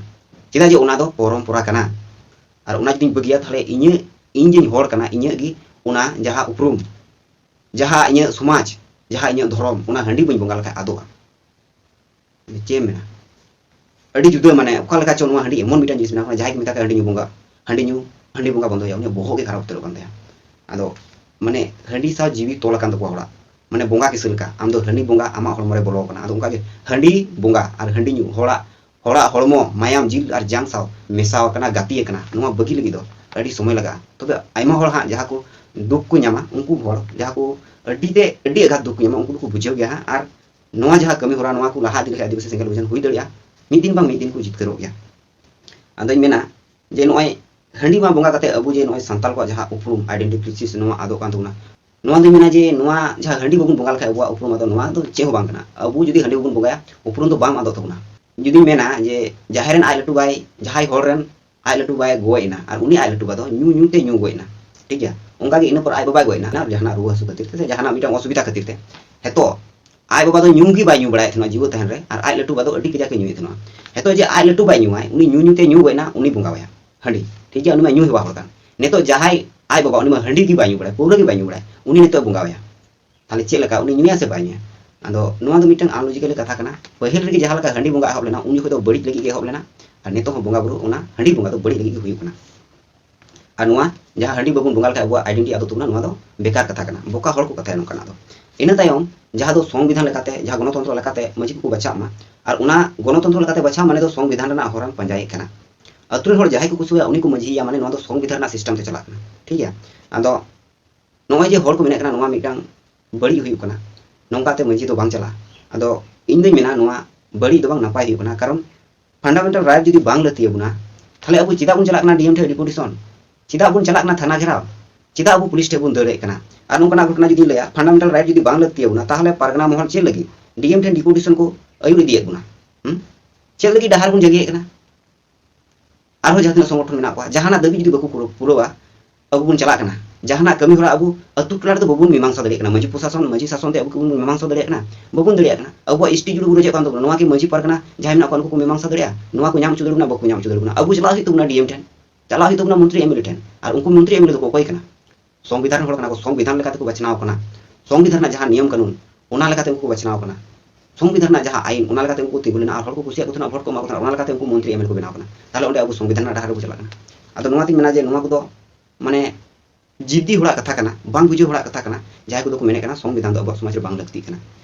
ᱪᱮᱫᱟᱜ ᱡᱮ ᱚᱱᱟ ᱫᱚ ᱯᱚᱨᱚᱢᱯᱚᱨᱟ ᱠᱟᱱᱟ᱾ ᱟᱨ ᱚᱱᱟ ᱡᱩᱫᱤᱧ ᱵᱟᱹᱜᱤᱭᱟ, ᱛᱟᱦᱚᱞᱮ ᱤᱧᱟᱹᱜ, ᱤᱧ ᱡᱮᱧ ᱦᱚᱲ ᱠᱟᱱᱟ, ᱤᱧᱟᱹᱜ ᱜᱮ ᱚᱱᱟ ᱡᱟᱦᱟᱸ ᱩᱯᱨᱩᱢ, ᱡᱟᱦᱟᱸ ᱤᱧᱟᱹᱜ ᱥᱚᱢᱟᱡᱽ, ᱡᱟᱦᱟᱸ ᱤᱧᱟᱹᱜ ᱫᱷᱚᱨᱚᱢ, ᱚᱱᱟ ᱦᱟᱺᱰᱤ ᱵᱟᱹᱧ ᱵᱚᱸᱜᱟ ᱞᱮᱠᱷᱟᱡ ᱟᱫᱚᱜᱼᱟ᱾ ᱪᱮᱫ ᱮᱢ ᱢᱮᱱᱟ? ᱟᱹᱰᱤ ᱡᱩᱫᱟᱹ, ᱢᱟᱱᱮ, ᱚᱠᱟ ᱞᱮᱠᱟ ᱪᱚ ᱱᱚᱣᱟ ᱦᱟᱺᱰᱤ ᱮᱢᱚᱱ ᱢᱤᱫᱴᱟᱝ ᱡᱤᱱᱤᱥ ᱢᱮᱱᱟᱜᱼᱟ, ᱡᱟᱦᱟᱸᱭ ᱠᱚ ᱢᱮᱛᱟ ᱠᱚᱣᱟ ᱦᱟᱺᱰᱤ ᱧᱩ ᱵᱚᱸᱜᱟ, ᱦᱟᱺᱰᱤ ᱧᱩ, ᱦᱟᱺᱰᱤ ᱵᱚᱸᱜᱟ ᱵᱚᱱᱫᱚᱭᱟ, ᱩᱱᱤᱭᱟᱜ ᱵᱚᱦᱚᱜ ᱜᱮ ᱠᱷᱟᱨᱟᱯ ᱩᱛᱟᱹᱨᱚᱜ ᱠᱟᱱ ᱛᱟᱭᱟ᱾ ᱟᱫᱚ, ᱢᱟᱱᱮ, ᱦᱟᱺᱰᱤ ᱥᱟᱶ ᱡᱤᱣᱤ ᱛᱚᱞ ᱟᱠᱟᱱ ᱛᱟᱠᱚᱣᱟ ᱦᱚᱲᱟᱜ, ᱢᱟᱱᱮ, ᱵᱚᱸᱜᱟ ᱠᱤᱥᱟᱹ ᱞᱮᱠᱟ᱾ ᱟᱢ ᱫᱚ ᱦᱟᱺᱰᱤ ᱵᱚᱸᱜᱟ ᱟᱢᱟᱜ ᱦᱚᱲᱢᱚ ᱨᱮ ᱵᱚᱞᱚ ᱟᱠᱟᱱᱟ᱾ ᱟᱫᱚ ᱚᱱᱠᱟ ᱜᱮ ᱦᱟᱺᱰᱤ ᱵᱚᱸᱜᱟ ᱟᱨ ᱦᱟᱺᱰᱤ ᱧᱩ, ᱦᱚᱲᱟᱜ, ᱦᱚᱲᱟᱜ ᱦᱚᱲᱢᱚ, ᱢᱟᱭᱟᱢ, ᱡᱤᱞ ᱟᱨ ᱡᱟᱝ ᱥᱟᱶ ᱢᱮᱥᱟ ᱟᱠᱟᱱᱟ, ᱜᱟᱛᱮ ᱟᱠᱟᱱᱟ᱾ ᱱᱚᱣᱟ ᱵᱟᱹᱜᱤ ᱞᱟᱹᱜᱤᱫ ᱫᱚ ᱟᱹᱰᱤ ᱥᱚᱢᱚᱭ ᱞᱟᱜᱟᱜᱼᱟ᱾ ᱛᱚᱵᱮ ᱟᱭᱢᱟ ᱦᱚᱲ ᱦᱟᱸᱜ ᱡᱟᱦᱟᱸ ᱠᱚ ᱫᱩᱠ ᱠᱚ ᱧᱟᱢᱟ, ᱩᱱᱠᱩ ᱦᱚᱲ ᱡᱟᱦᱟᱸ ᱠᱚ ᱟᱹᱰᱤ ᱛᱮ, ᱟᱹᱰᱤ ᱟᱜᱷᱟᱛ ᱫᱩᱠ ᱠᱚ ᱧᱟᱢᱟ, ᱩᱱᱠᱩ ᱫᱚᱠᱚ ᱵᱩᱡᱷᱟᱹᱣ ᱜᱮᱭᱟ ᱦᱟᱸᱜ᱾ ᱟᱨ ᱱᱚᱣᱟ ᱡᱟᱦᱟᱸ ᱠᱟᱹᱢᱤ ᱦᱚᱨᱟ, ᱱᱚᱣᱟ ᱠᱚ ᱞᱟᱦᱟ ᱤᱫᱤ ᱞᱮᱠᱷᱟᱱ ᱟᱹᱫᱤᱵᱟᱹᱥᱤ ᱥᱮᱸᱜᱮᱞ ᱚᱵᱷᱤᱡᱟᱱ ᱦᱩᱭ ᱫᱟᱲᱮᱭᱟᱜᱼᱟ, ᱢᱤᱫ ᱫᱤᱱ ᱵᱟᱝ ᱢᱤᱫ ᱫᱤᱱ ᱠᱚ ᱡᱤᱛᱠᱟᱹᱨᱚᱜ ᱜᱮᱭᱟ᱾ ᱟᱫᱚᱧ ᱢᱮᱱᱟ ᱡᱮ ᱱᱚᱜᱼᱚᱭ ᱦᱟᱺᱰᱤ ᱢᱟ ᱵᱚᱸᱜᱟ ᱠᱟᱛᱮ ᱟᱵᱚ ᱡᱮ ᱱᱚᱜᱼᱚᱭ ᱥᱟᱱᱛᱟᱲ ᱠᱚᱣᱟᱜ ᱡᱟᱦᱟᱸ ᱩᱯᱨᱩᱢ, identity crisis, ᱱᱚᱣᱟ ᱟᱫᱚᱜ ᱠᱟᱱ ᱛᱟᱵᱚᱱᱟ᱾ ᱱᱚᱣᱟ ᱫᱚᱧ ᱢᱮᱱᱟ ᱡᱮ ᱱᱚᱣᱟ ᱡᱟᱦᱟᱸ ᱦᱟᱺᱰᱤ ᱵᱟᱵᱚᱱ ᱵᱚᱸᱜᱟ ᱞᱮᱠᱷᱟᱡ ᱟᱵᱚᱣᱟᱜ ᱩᱯᱨᱩᱢ ᱟᱫᱚᱜ, ᱱᱚᱣᱟ ᱫᱚ ᱪᱮᱫ ᱦᱚᱸ ᱵᱟᱝ ᱠᱟᱱᱟ᱾ ᱟᱵᱚ ᱡᱩᱫᱤ ᱦᱟᱺᱰᱤ ᱵᱟᱵᱚᱱ ᱵᱚᱸᱜᱟᱭᱟ, ᱩᱯᱨᱩᱢ ᱫᱚ ᱵᱟᱝ ᱟᱫᱚᱜ ᱛᱟᱵᱚᱱᱟ᱾ ᱡᱩᱫᱤᱧ ᱢᱮᱱᱟ ᱡᱮ ᱡᱟᱦᱟᱸᱭ ᱨᱮᱱ ᱟᱡ ᱞᱟᱹᱴᱩ ᱵᱟᱭ, ᱡᱟᱦᱟᱸᱭ ᱦᱚᱲ ᱨᱮᱱ ᱟᱡ ᱞᱟᱹᱴᱩ ᱵᱟᱭ ᱜᱚᱡ ᱮᱱᱟ ᱟᱨ ᱩᱱᱤ ᱟᱡ ᱞᱟᱹᱴᱩ ᱵᱟ ᱫᱚ ᱧᱩ ᱧᱩ ᱛᱮ ᱧᱩ ᱜᱚᱡ ᱮᱱᱟ, ᱴᱷᱤᱠ ᱜᱮᱭᱟ, ᱚᱱᱠᱟ ᱜᱮ ᱤᱱᱟᱹ ᱯᱚᱨ ᱟᱡ ᱵᱟᱵᱟᱭ ᱜᱚᱡ ᱮᱱᱟ ᱡᱟᱦᱟᱱᱟᱜ ᱨᱩᱣᱟᱹ ᱦᱟᱹᱥᱩ ᱠᱷᱟᱹᱛᱤᱨ ᱛᱮ ᱥᱮ ᱡᱟᱦᱟᱱᱟᱜ ᱢᱤᱫᱴᱟᱝ ᱚᱥᱩᱵᱤᱫᱷᱟ ᱠᱷᱟᱹᱛᱤᱨ ᱛᱮ᱾ ᱦᱮᱛᱚ ᱟᱡ ᱵᱟᱵᱟ ᱫᱚ ᱧᱩ ᱜᱮ ᱵᱟᱭ ᱧᱩ ᱵᱟᱲᱟᱭᱮᱫ ᱛᱟᱦᱮᱱᱟ ᱡᱤᱣᱮᱫ ᱛᱟᱦᱮᱱ ᱨᱮ, ᱟᱨ ᱟᱡ ᱞᱟᱹᱴᱩ ᱵᱟ ᱫᱚ ᱟᱹᱰᱤ ᱠᱟᱡᱟᱠ ᱮ ᱧᱩᱭᱮᱫ ᱛᱟᱦᱮᱱᱟ᱾ ᱦᱮᱛᱚ ᱡᱮ ᱟᱡ ᱞᱟᱹᱴᱩ ᱵᱟᱭ ᱧᱩᱭᱟ, ᱩᱱᱤ ᱧᱩ ᱧᱩ ᱛᱮ ᱧᱩ ᱜᱚᱡ ᱮᱱᱟ, ᱩᱱᱤ ᱵᱚᱸᱜᱟᱣᱟᱭᱟ ᱦᱟᱺᱰᱤ, ᱴᱷᱤᱠ ᱜᱮᱭᱟ, ᱩᱱᱤ ᱢᱟ ᱧᱩ ᱦᱮᱣᱟ ᱦᱚᱲ ᱠᱟᱱ᱾ ᱱᱤᱛᱚᱜ ᱡᱟᱦᱟᱸᱭ ᱟᱡ ᱵᱟᱵᱟ, ᱩᱱᱤ ᱢᱟ ᱦᱟᱺᱰᱤ ᱜᱮ ᱵᱟᱭ ᱧᱩ ᱵᱟᱲᱟᱭᱟ, ᱯᱟᱹᱣᱨᱟᱹ ᱜᱮ ᱵᱟᱭ ᱧᱩ ᱵᱟᱲᱟᱭᱟ, ᱩᱱᱤ ᱱᱤᱛᱚᱜ ᱵᱚᱸᱜᱟᱣᱟᱭᱟ᱾ ᱛᱟᱦᱞᱮ ᱪᱮᱫ ᱞᱮᱠᱟ, ᱩᱱᱤ ᱧᱩᱭᱟ ᱥᱮ ᱵᱟᱭ ᱧᱩᱭᱟ? ᱟᱫᱚ ᱱᱚᱣᱟ ᱫᱚ ᱢᱤᱫᱴᱟᱝ ᱟᱱᱞᱚᱡᱤᱠᱟᱞᱤ ᱠᱟᱛᱷᱟ ᱠᱟᱱᱟ᱾ ᱯᱟᱹᱦᱤᱞ ᱨᱮᱜᱮ ᱡᱟᱦᱟᱸ ᱞᱮᱠᱟ ᱦᱟᱺᱰᱤ ᱵᱚᱸᱜᱟ ᱮᱦᱚᱵ ᱞᱮᱱᱟ, ᱩᱱ ᱡᱚᱠᱷᱚᱱ ᱫᱚ ᱵᱟᱹᱲᱤᱡ ᱞᱟᱹᱜᱤᱫ ᱜᱮ ᱮᱦᱚᱵ ᱞᱮᱱᱟ, ᱟᱨ ᱱᱤᱛᱚᱜ ᱦᱚᱸ ᱵᱚᱸᱜᱟ ᱵᱩᱨᱩ ᱚᱱᱟ ᱦᱟᱺᱰᱤ ᱵᱚᱸᱜᱟ ᱫᱚ ᱵᱟᱹᱲᱤᱡ ᱞᱟᱹᱜᱤᱫ ᱜᱮ ᱦᱩᱭᱩᱜ ᱠᱟᱱᱟ᱾ ᱟᱨ ᱱᱚᱣᱟ ᱡᱟᱦᱟᱸ ᱦᱟᱺᱰᱤ ᱵᱟᱵᱚᱱ ᱵᱚᱸᱜᱟ ᱞᱮᱠᱷᱟᱱ ᱟᱵᱚᱣᱟᱜ ᱟᱭᱰᱮᱱᱴᱤᱴᱤ ᱟᱫᱚᱜ ᱛᱟᱵᱚᱱᱟ, ᱱᱚᱣᱟ ᱫᱚ ᱵᱮᱠᱟᱨ ᱠᱟᱛᱷᱟ ᱠᱟᱱᱟ, ᱵᱚᱠᱟ ᱦᱚᱲ ᱠᱚ ᱠᱟᱛᱷᱟᱭᱟ ᱱᱚᱝᱠᱟᱱᱟᱜ ᱫᱚ᱾ ᱤᱱᱟᱹ ᱛᱟᱭᱚᱢ ᱡᱟᱦᱟᱸ ᱫᱚ ᱥᱚᱝᱵᱤᱫᱷᱟᱱ ᱞᱮᱠᱟᱛᱮ, ᱡᱟᱦᱟᱸ ᱜᱚᱱᱚᱛᱚᱱᱛᱨᱚ ᱞᱮᱠᱟᱛᱮ ᱢᱟᱹᱡᱷᱤ ᱠᱚᱠᱚ ᱵᱟᱪᱷᱟᱜ ᱢᱟ, ᱟᱨ ᱚᱱᱟ ᱜᱚᱱᱚᱛᱚᱱᱛᱨᱚ ᱞᱮᱠᱟᱛᱮ ᱵᱟᱪᱷᱟᱣ ᱢᱟᱱᱮ ᱫᱚ ᱥᱚᱝᱵᱤᱫᱷᱟᱱ ᱨᱮᱱᱟᱜ ᱦᱚᱨᱟᱢ ᱯᱟᱸᱡᱟᱭᱮᱫ ᱠᱟᱱᱟ᱾ ᱟᱹᱛᱩ ᱨᱮᱱ ᱦᱚᱲ ᱡᱟᱦᱟᱸᱭ ᱠᱚ ᱠᱩᱥᱤᱭᱟᱜᱼᱟ ᱩᱱᱤ ᱠᱚ ᱢᱟᱹᱡᱷᱤᱭᱮᱭᱟ, ᱢᱟᱱᱮ ᱱᱚᱣᱟ ᱫᱚ ᱥᱚᱝᱵᱤᱫᱷᱟᱱ ᱨᱮᱱᱟᱜ ᱥᱤᱥᱴᱮᱢ ᱛᱮ ᱪᱟᱞᱟᱜ ᱠᱟᱱᱟ, ᱴᱷᱤᱠ ᱜᱮᱭᱟ᱾ ᱟᱫᱚ ᱱᱚᱜᱼᱚᱭ ᱡᱮ ᱦᱚᱲ ᱠᱚ ᱢᱮᱱᱮᱫ ᱠᱟᱱᱟ ᱱᱚᱣᱟ ᱢᱤᱫᱴᱟᱝ ᱵᱟᱹᱲᱤᱡ ᱦᱩᱭᱩᱜ ᱠᱟᱱᱟ, ᱱᱚᱝᱠᱟᱛᱮ ᱢᱟᱹᱡᱷᱤ ᱫᱚ ᱵᱟᱝ ᱪᱟᱞᱟᱜᱼᱟ᱾ ᱟᱫᱚ ᱤᱧ ᱫᱚᱧ ᱢᱮᱱᱟ ᱱᱚᱣᱟ ᱵᱟᱹᱲᱤᱡ ᱫᱚ ᱵᱟᱝ, ᱱᱟᱯᱟᱭ ᱦᱩᱭᱩᱜ ᱠᱟᱱᱟ, ᱠᱟᱨᱚᱱ ᱯᱷᱟᱱᱰᱟᱢᱮᱱᱴᱟᱞ ᱨᱟᱭᱤᱴ ᱡᱩᱫᱤ ᱵᱟᱝ ᱞᱟᱹᱠᱛᱤ ᱟᱵᱚᱱᱟ, ᱛᱟᱦᱞᱮ ᱟᱵᱚ ᱪᱮᱫᱟᱜ ᱵᱚᱱ ᱪᱟᱞᱟᱜ ᱠᱟᱱᱟ ᱰᱤ ᱮᱢ ᱴᱷᱮᱱ ᱰᱮᱯᱩᱴᱮᱥᱚᱱ? ᱪᱮᱫᱟᱜ ᱵᱚᱱ ᱪᱟᱞᱟᱜ ᱠᱟᱱᱟ ᱛᱷᱟᱱᱟ ᱜᱷᱮᱨᱟᱣ? ᱪᱮᱫᱟᱜ ᱟᱵᱚ ᱯᱩᱞᱤᱥ ᱴᱷᱮᱱ ᱵᱚᱱ ᱫᱟᱹᱲᱮᱫ ᱠᱟᱱᱟ? ᱟᱨ ᱱᱚᱝᱠᱟᱱᱟᱜ ᱜᱷᱚᱴᱚᱱᱟ ᱡᱩᱫᱤᱧ ᱞᱟᱹᱭᱟ, ᱯᱷᱟᱱᱰᱟᱢᱮᱱᱴᱟᱞ ᱨᱟᱭᱤᱴ ᱡᱩᱫᱤ ᱵᱟᱝ ᱞᱟᱹᱠᱛᱤ ᱟᱵᱚᱱᱟ, ᱛᱟᱦᱞᱮ ᱯᱟᱨᱜᱟᱱᱟ ᱢᱚᱦᱚᱞ ᱪᱮᱫ ᱞᱟᱹᱜᱤᱫ ᱰᱤ ᱮᱢ ᱴᱷᱮᱱ ᱰᱮᱯᱩᱴᱮᱥᱚᱱ ᱠᱚ ᱟᱹᱭᱩᱨ ᱤᱫᱤᱭᱮᱫ ᱵᱚᱱᱟ? ᱦᱩᱸ? ᱪᱮᱫ ᱞᱟᱹᱜᱤᱫ ᱰᱟᱦᱟᱨ ᱵᱚᱱ ᱡᱟᱸᱜᱮᱭᱮᱫ ᱠᱟᱱᱟ? ᱟᱨᱦᱚᱸ ᱡᱟᱦᱟᱸ ᱛᱤᱱᱟᱹᱜ ᱥᱚᱝᱜᱚᱴᱷᱚᱱ ᱢᱮᱱᱟᱜ ᱠᱚᱣᱟ, ᱡᱟᱦᱟᱱᱟᱜ ᱫᱟᱹᱵᱤ ᱡᱩᱫᱤ ᱵᱟᱠᱚ ᱯᱩᱨᱟᱹ-, ᱯᱩᱨᱟᱹᱣᱟ, ᱟᱵᱚ ᱵᱚᱱ ᱪᱟᱞᱟᱜ ᱠᱟᱱᱟ᱾ ᱡᱟᱦᱟᱱᱟᱜ ᱠᱟᱹᱢᱤ ᱦᱚᱨᱟ ᱟᱵᱚ ᱟᱹᱛᱩ ᱴᱚᱞᱟ ᱨᱮᱫᱚ ᱵᱟᱵᱚᱱ ᱢᱤᱢᱟᱝᱥᱟ ᱫᱟᱲᱮᱭᱟᱜ ᱠᱟᱱᱟ᱾ ᱢᱟᱹᱡᱷᱤ ᱯᱨᱚᱥᱟᱥᱚᱱ, ᱢᱟᱹᱡᱷᱤ ᱥᱟᱥᱚᱱ ᱛᱮ ᱟᱵᱚ ᱠᱚᱵᱚᱱ ᱢᱤᱢᱟᱝᱥᱟ ᱫᱟᱲᱮᱭᱟᱜ ᱠᱟᱱᱟ? ᱵᱟᱵᱚᱱ ᱫᱟᱲᱮᱭᱟᱜ ᱠᱟᱱᱟ᱾ ᱟᱵᱚᱣᱟᱜ ᱮᱥ ᱴᱤ ᱡᱩᱲᱩ ᱵᱩᱨᱩ ᱪᱮᱫ ᱠᱟᱱ ᱛᱟᱵᱚᱱᱟ? ᱱᱚᱣᱟ ᱠᱤ ᱢᱟᱹᱡᱷᱤ ᱯᱟᱨᱜᱟᱱᱟ ᱡᱟᱦᱟᱸᱭ ᱢᱮᱱᱟᱜ ᱠᱚᱣᱟ, ᱩᱱᱠᱩ ᱠᱚ ᱢᱤᱢᱟᱝᱥᱟ ᱫᱟᱲᱮᱭᱟᱜᱼᱟ? ᱱᱚᱣᱟ ᱠᱚ ᱧᱟᱢ ᱦᱚᱪᱚ ᱫᱟᱲᱮᱭᱟᱜ ᱵᱚᱱᱟ? ᱵᱟᱠᱚ ᱧᱟᱢ ᱦᱚᱪᱚ ᱫᱟᱲᱮᱭᱟᱜ ᱵᱚᱱᱟ᱾ ᱟᱵᱚ ᱪᱟᱞᱟᱜ ᱦᱩᱭᱩᱜ ᱛᱟᱵᱚᱱᱟ ᱰᱤ ᱮᱢ ᱴᱷᱮᱱ, ᱪᱟᱞᱟᱜ ᱦᱩᱭᱩᱜ ᱛᱟᱵᱚᱱᱟ ᱢᱚᱱᱛᱨᱤ ᱮᱢ ᱮᱞ ᱮ ᱴᱷᱮᱱ᱾ ᱟᱨ ᱩᱱᱠᱩ ᱢᱚᱱᱛᱨᱤ ᱮᱢ ᱮᱞ ᱮ ᱫᱚᱠᱚ ᱚᱠᱚᱭ ᱠᱟᱱᱟ? ᱥᱚᱝᱵᱤᱫᱷᱟᱱ ᱨᱮᱱ ᱦᱚᱲ ᱠᱟᱱᱟ ᱠᱚ, ᱥᱚᱝᱵᱤᱫᱷᱟᱱ ᱞᱮᱠᱟᱛᱮ ᱠᱚ ᱵᱟᱪᱷᱱᱟᱣ ᱠᱟᱱᱟ, ᱥᱚᱝᱵᱤᱫᱷᱟᱱ ᱨᱮᱱᱟᱜ ᱡᱟᱦᱟᱸ ᱱᱤᱭᱚᱢ ᱠᱟᱹᱱᱩᱱ, ᱚᱱᱟ ᱞᱮᱠᱟᱛᱮ ᱩᱱᱠᱩ ᱠᱚ ᱵᱟᱪᱷᱱᱟᱣ ᱠᱟᱱᱟ, ᱥᱚᱝᱵᱤᱫᱷᱟᱱ ᱨᱮᱱᱟᱜ ᱡᱟᱦᱟᱸ ᱟᱭᱤᱱ, ᱚᱱᱟ ᱞᱮᱠᱟᱛᱮ ᱩᱱᱠᱩ ᱠᱚ ᱛᱤᱸᱜᱩ ᱞᱮᱱᱟ ᱟᱨ ᱦᱚᱲ ᱠᱚ ᱠᱩᱥᱤᱭᱟᱜ ᱠᱚ ᱛᱟᱦᱮᱱᱟ, ᱟᱨ ᱚᱱᱟ ᱞᱮᱠᱟᱛᱮ ᱩᱱᱠᱩ ᱢᱚᱱᱛᱨᱤ ᱮᱢ ᱮᱞ ᱮ ᱠᱚ ᱵᱮᱱᱟᱣ ᱠᱟᱱᱟ᱾ ᱛᱟᱦᱞᱮ ᱚᱸᱰᱮ ᱟᱵᱚ ᱥᱚᱝᱵᱤᱫᱷᱟᱱ ᱨᱮᱱᱟᱜ ᱰᱟᱦᱟᱨ ᱨᱮᱵᱚ ᱪᱟᱞᱟᱜ ᱠᱟᱱᱟ᱾ ᱟᱫᱚ ᱱᱚᱣᱟᱛᱤᱧ ᱢᱮᱱᱟ ᱡᱮ ᱱᱚᱣᱟ ᱠᱚᱫᱚ ᱢᱟᱱᱮ ᱡᱤᱫᱤ ᱦᱚᱲᱟᱜ ᱠᱟᱛᱷᱟ ᱠᱟᱱᱟ, ᱵᱟᱝ ᱵᱩᱡᱷᱟᱹᱣ ᱦᱚᱲᱟᱜ ᱠᱟᱛᱷᱟ ᱠᱟᱱᱟ, ᱡᱟᱦᱟᱸᱭ ᱠᱚᱫᱚ ᱠᱚ ᱢᱮᱱᱮᱫ ᱠᱟᱱᱟ ᱥᱚᱝᱵᱤᱫᱷᱟᱱ ᱫᱚ ᱟᱵᱚᱣᱟᱜ ᱥᱚᱢᱟᱡᱽ ᱨᱮ ᱵᱟᱝ ᱞᱟᱹᱠᱛᱤᱜ ᱠᱟᱱᱟ᱾